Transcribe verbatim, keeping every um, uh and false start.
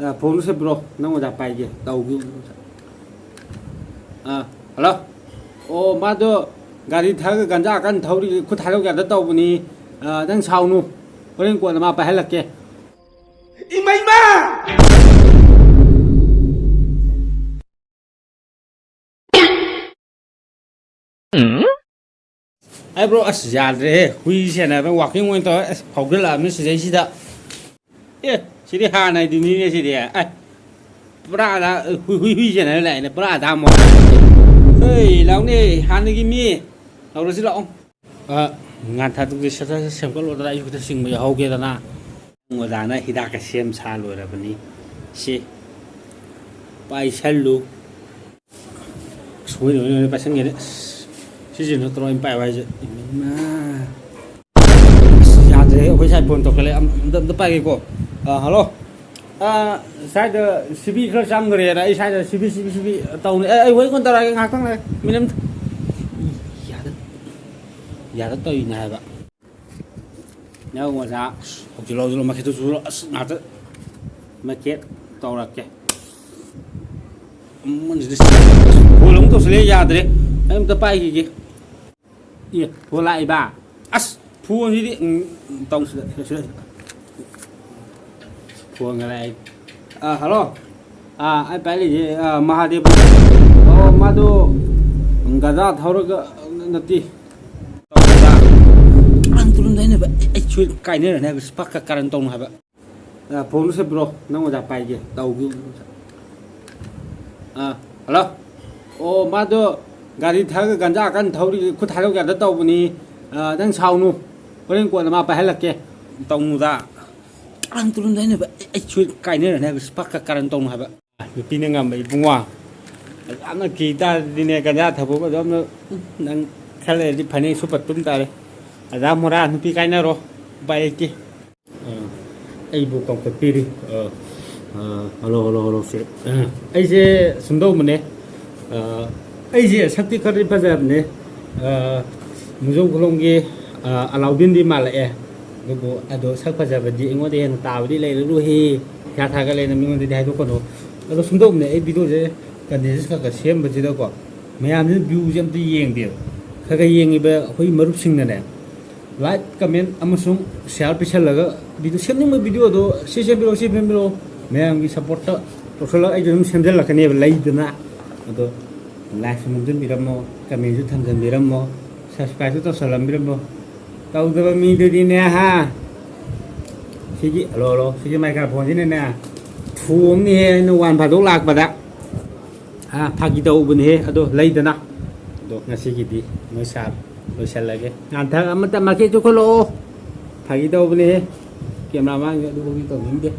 ꯑ, ꯐꯣꯟꯗꯨ ꯁꯦ ꯕ꯭ꯔꯣ, ꯅꯪ ꯑꯣꯖꯥ ꯄꯥꯏꯒꯦ, ꯇꯧꯒꯦ꯫ ꯑ, ꯍꯜꯂꯣ꯫ ꯑꯣ, ꯃꯥꯗꯣ ꯒꯥꯔꯤ ꯊꯥꯔꯒ ꯒꯟꯖꯥ ꯀꯟꯅ ꯊꯧꯔꯤ, ꯈꯨꯠ ꯊꯥꯗꯣꯛ ꯌꯥꯗ ꯇꯧꯕꯅꯤ꯫ ꯑ, ꯅꯪ ꯁꯥꯎꯅꯨ, ꯍꯣꯔꯦꯟ ꯀꯣꯟꯅ ꯃꯥ ꯄꯥꯏꯍꯜꯂꯛꯀꯦ꯫ ꯏꯃꯩꯃ! ꯑꯩ ꯕ꯭ꯔꯣ, ꯑꯁ, ꯌꯥꯗ꯭ꯔꯦꯍꯦ, ꯍꯨꯏ ꯁꯦꯟꯅꯕ ꯋꯥꯀꯤꯡ ꯑꯣꯏꯅ ꯇꯧꯔꯦ꯫ ꯑꯁ, ꯐꯥꯎꯒꯠꯂꯛꯑꯕꯅꯤ ꯁꯤꯗꯩꯁꯤꯗ꯫ ꯑꯦ, ꯁꯤꯗꯤ ꯍꯥꯟꯅ ꯍꯥꯏꯗꯨꯅꯤꯅꯦ ꯁꯤꯗꯤ꯫ ꯑꯦ, ꯄꯨꯔꯥ ꯑꯗꯥ, ꯍꯨꯏ, ꯍꯨꯏ, ꯍꯨꯏ ꯁꯦꯟꯅꯔ ꯂꯥꯛꯑꯦꯅꯦ, ꯄꯨꯔꯥ ꯑꯗꯥ ꯑꯃ꯫ ꯍꯣꯏ, ꯂꯥꯎꯅꯦ, ꯍꯥꯟꯅꯒꯤ ꯃꯤ ꯇꯧꯔꯁꯤ ꯂꯥꯛꯑꯣ꯫ ꯑ, ꯉꯥꯟꯊꯥꯗꯨꯗꯤ ꯁꯠ ꯁꯠ ꯁꯠ ꯁꯦꯝꯒꯠꯂꯣꯗꯅ, ꯑꯩꯁꯨ ꯈꯤꯇ ꯁꯤꯡꯕ ꯌꯥꯎꯍꯧꯒꯦꯗꯅ꯫ ꯑꯣꯖꯥꯅ ꯍꯤꯗꯥꯛꯀ ꯁꯦꯝ ꯁꯥ ꯂꯣꯏꯔꯕꯅꯤ꯫ ꯁꯤ ꯄꯥꯏꯁꯜꯂꯨ꯫ ꯑꯁ, ꯍꯣꯏꯅꯦ, ꯍꯣꯏꯅꯦ, ꯍꯣꯏꯅꯦ, ꯄꯥꯏꯁꯟꯒꯦꯅꯦ꯫ ꯑꯁ, ꯁꯤꯁꯤ ꯅꯠꯇ꯭ꯔꯣ ꯑꯩꯅ ꯄꯥꯏꯌꯨ ꯍꯥꯏꯁꯦ? ꯏꯃꯥ꯫ ꯑꯁ, ꯌꯥꯗ꯭ꯔꯦ, ꯑꯩꯈꯣꯏ ꯁꯥꯏ ꯐꯣꯟ ꯇꯧꯈꯠꯂꯦ꯫ ꯑꯝ-, ꯑꯝꯇ, ꯑꯝꯇ ꯄꯥꯏꯒꯦꯀꯣ꯫ ꯑ, ꯍꯜꯂꯣ꯫ ꯑ, ꯁ꯭ꯋꯥꯏꯗ ꯁꯤꯕꯤ ꯈꯔ ꯆꯪꯈ꯭ꯔꯦꯅ ꯑꯩ ꯁ꯭ꯋꯥꯏꯗ ꯁꯤꯕꯤ, ꯁꯤꯕꯤ, ꯁꯤꯕꯤ ꯇꯧꯅꯤ꯫ ꯑꯦ, ꯑꯩ ꯍꯣꯔꯦꯟ ꯀꯣꯟ ꯇꯧꯔꯛꯑꯒꯦ, ꯉꯥꯏꯍꯥꯛꯇꯪ ꯂꯩꯔꯦ꯫ ꯃꯤꯅꯤꯠ ꯑꯝꯇ꯫ ꯌꯥꯗ-, ꯌꯥꯗ ꯇꯧꯔꯤꯅꯦ ꯍꯥꯏꯕ꯫ ꯅꯪ ꯑꯣꯖꯥ, ꯍꯧꯖꯤꯛ ꯂꯧꯁꯤꯜꯂꯣ, ꯃꯈꯦꯠꯇꯨ ꯆꯨꯔꯣ꯫ ꯑꯁ, ꯉꯥꯛꯇ ꯃꯈꯦꯠ ꯇꯧꯔꯛꯀꯦ꯫ ꯑꯃꯅꯤꯗ ꯐꯣꯟ ꯑꯃꯨꯛ ꯇꯧꯁꯤꯜꯂꯛꯑꯦ, ꯌꯥꯗ꯭ꯔꯦ꯫ ꯑꯩ ꯑꯝꯇ ꯄꯥꯏꯈꯤꯒꯦ꯫ ꯑꯦ, ꯐꯣꯟ ꯂꯥꯛꯏꯕ? ꯑꯁ, ꯐꯣꯟꯁꯤꯗꯤ, ꯎꯝ, ꯇꯧꯁꯤꯜꯂꯛꯑꯦ꯫ ꯐꯣꯟꯒ ꯂꯥꯛꯑꯦ꯫ ꯑꯥ, ꯍꯜꯂꯣ꯫ ꯑꯥ, ꯑꯩ ꯄꯥꯏꯔꯛꯏꯁꯦ, ꯑꯥ, ꯃꯍꯥꯗꯦꯕ꯫ ꯑꯣ, ꯃꯥꯗꯣ ꯒꯟꯖꯥ ꯊꯧꯔꯒ ꯅꯠꯇꯦ꯫ ꯑꯥ, ꯇꯨꯔꯝꯗꯥꯏꯅꯦꯕ꯫ ꯑꯩ, ꯑꯩ ꯁꯣꯏ ꯀꯥꯏꯅꯔꯅꯤ ꯍꯥꯏꯕ, ꯁꯤ ꯄꯥꯛꯀ ꯀꯥꯔꯟ ꯇꯧꯅꯨ ꯍꯥꯏꯕ꯫ ꯑꯥ, ꯐꯣꯟꯁꯦ ꯕ꯭ꯔꯣ, ꯅꯪ ꯑꯣꯖꯥ ꯄꯥꯏꯒꯦ, ꯇꯧꯒꯦ꯫ ꯑꯥ, ꯍꯜꯂꯣ꯫ ꯑꯣ, ꯃꯥꯗꯣ ꯒꯥꯔꯤ ꯊꯥꯔꯒ ꯒꯟꯖꯥ ꯀꯟꯅ ꯊꯧꯔꯤ, ꯈꯨꯠ ꯊꯥꯗꯣꯛ ꯌꯥꯗ ꯇꯧꯕꯅꯤ꯫ ꯑꯥ, ꯅꯪ ꯁꯥꯎꯅꯨ, ꯍꯣꯔꯦꯟ ꯀꯣꯟꯅ ꯃꯥ ꯄꯥꯏꯍꯜꯂꯛꯀꯦ꯫ ꯇꯧꯅꯨꯗ꯫ ꯇꯥꯡ ꯇꯨꯔꯝꯗꯥꯏꯅꯦꯕ꯫ ꯑꯩ, ꯑꯩ ꯁꯣꯏ ꯀꯥꯏꯅꯔꯅꯤ ꯍꯥꯏꯕ, ꯁꯤ ꯄꯥꯛꯀ ꯀꯥꯔꯟ ꯇꯧꯅꯨ ꯍꯥꯏꯕ꯫ ꯅꯨꯄꯤꯅ ꯉꯝꯕ ꯏꯕꯨꯡꯉꯣ꯫ ꯌꯥꯝꯅ ꯀꯤ ꯇꯥꯔꯗꯤꯅꯦ, ꯒꯟꯖꯥ ꯊꯛꯄ ꯑꯗꯨꯝꯅ, ꯎꯝ, ꯅꯪ ꯈꯔ ꯂꯩꯔꯗꯤ ꯐꯅꯦꯛ ꯁꯨꯞꯄ ꯇꯨꯝ ꯇꯥꯔꯦ꯫ ꯑꯗꯥ ꯃꯣꯔꯥ, ꯅꯨꯄꯤ ꯀꯥꯏꯅꯔꯣ꯫ ꯎꯄꯥꯏ ꯂꯩꯇꯦ꯫ ꯑ, ꯑꯩꯕꯨ ꯀꯧꯈꯠꯄꯤꯔꯤ꯫ ꯑ, ꯑ, ꯍꯜꯂꯣ, ꯍꯜꯂꯣ, ꯍꯜꯂꯣ, ꯁꯦ꯫ ꯑ, ꯑꯩꯁꯦ ꯁꯨꯝꯗꯧꯕꯅꯦ꯫ ꯑ, ꯑꯩꯁꯦ ꯁꯛꯇꯤ ꯈꯔꯗꯤ ꯐꯖꯕꯅꯦ꯫ ꯑ, ꯃꯨꯖꯧ ꯈꯨꯂꯣꯝꯒꯤ, ꯑ, ꯑꯂꯥꯎꯗꯤꯟꯗꯤ ꯃꯥꯜꯂꯛꯑꯦ꯫ ꯑꯗꯨꯕꯨ ꯑꯗꯣ ꯁꯛ ꯐꯖꯕꯗꯤ ꯑꯩꯉꯣꯟꯗ ꯍꯦꯟꯅ ꯇꯥꯕꯗꯤ ꯂꯩꯔꯔꯣꯏꯍꯦ꯫ ꯄꯩꯁꯥ ꯊꯥꯒꯠꯂꯦꯅ ꯃꯤꯉꯣꯟꯗꯗꯤ ꯍꯥꯏꯗꯣꯛꯀꯅꯨ꯫ ꯑꯗꯣ ꯁꯨꯝ ꯇꯧꯕꯅꯦ, ꯑꯩ ꯚꯤꯗꯤꯑꯣꯁꯦ ꯀꯟꯇꯦꯟꯁꯦ ꯈꯔ ꯈꯔ ꯁꯦꯝꯕꯁꯤꯗꯀꯣ, ꯃꯌꯥꯝꯁꯤꯅ ꯚ꯭ꯌꯨꯁꯦ ꯑꯝꯇ ꯌꯦꯡꯗꯦꯕ꯫ ꯈꯔ ꯈꯔ ꯌꯦꯡꯉꯤꯕ ꯑꯩꯈꯣꯏ ꯃꯔꯨꯞꯁꯤꯡꯅꯅꯦ, ꯂꯥꯏꯛ, ꯀꯃꯦꯟ ꯑꯃꯁꯨꯡ ꯁꯤꯌꯥꯔ ꯄꯤꯁꯜꯂꯒ, ꯚꯤꯗꯤꯑꯣ ꯁꯦꯝꯅꯤꯡꯕ ꯚꯤꯗꯤꯑꯣꯗꯣ ꯁꯤ ꯁꯦꯝꯕꯤꯔꯛꯑꯣ, ꯁꯤ ꯁꯦꯝꯕꯤꯔꯛꯑꯣ, ꯃꯌꯥꯝꯒꯤ ꯁꯞꯄꯣꯔꯠꯇ ꯇꯧꯁꯜꯂꯒ ꯑꯩꯁꯨ ꯑꯗꯨꯝ ꯁꯦꯝꯖꯤꯜꯂꯛꯀꯅꯦꯕ, ꯂꯩꯗꯅ꯫ ꯑꯗꯣ ꯂꯥꯏꯛꯁꯨ ꯅꯝꯁꯤꯟꯕꯤꯔꯝꯃꯣ, ꯀꯃꯦꯟꯁꯨ ꯊꯝꯖꯤꯟꯕꯤꯔꯝꯃꯣ, ꯁꯕꯁꯀ꯭ꯔꯥꯏꯕꯁꯨ ꯇꯧꯁꯜꯂꯝꯕꯤꯔꯝꯃꯣ꯫ ꯇꯧꯗꯕ ꯃꯤꯗꯨꯗꯤꯅꯦ, ꯍꯥ, ꯁꯤꯒꯤ, ꯍꯜꯂꯣ, ꯍꯜꯂꯣ, ꯁꯤꯒꯤ ꯃꯥꯏꯀ꯭ꯔꯣꯐꯣꯟꯁꯤꯅꯅꯦ ꯊꯣꯝꯅꯤꯍꯦ, ꯑꯩꯅ ꯋꯥꯟ ꯐꯥꯗꯣꯛ ꯂꯥꯛꯄꯗ꯫ ꯑꯥ, ꯐꯥꯒꯤ ꯇꯧꯕꯅꯦꯍꯦ, ꯑꯗꯣ ꯂꯩꯗꯅ꯫ ꯑꯗꯣ ꯉꯁꯤꯒꯤꯗꯤ ꯅꯣꯏ ꯁꯥꯔ ꯂꯣꯏꯁꯜꯂꯒꯦ꯫ ꯉꯥꯟꯊ ꯑꯃꯇ ꯃꯥꯏꯀꯩ ꯆꯨꯞꯈꯠꯂꯛꯑꯣ꯫ ꯐꯥꯒꯤ ꯇꯧꯕꯅꯦꯍꯦ꯫ ꯀꯦꯃꯦꯔꯥ ꯃꯥꯡꯁꯦ ꯑꯗꯨꯐꯥꯎꯗꯤ ꯇꯧꯅꯤꯡꯗꯦ꯫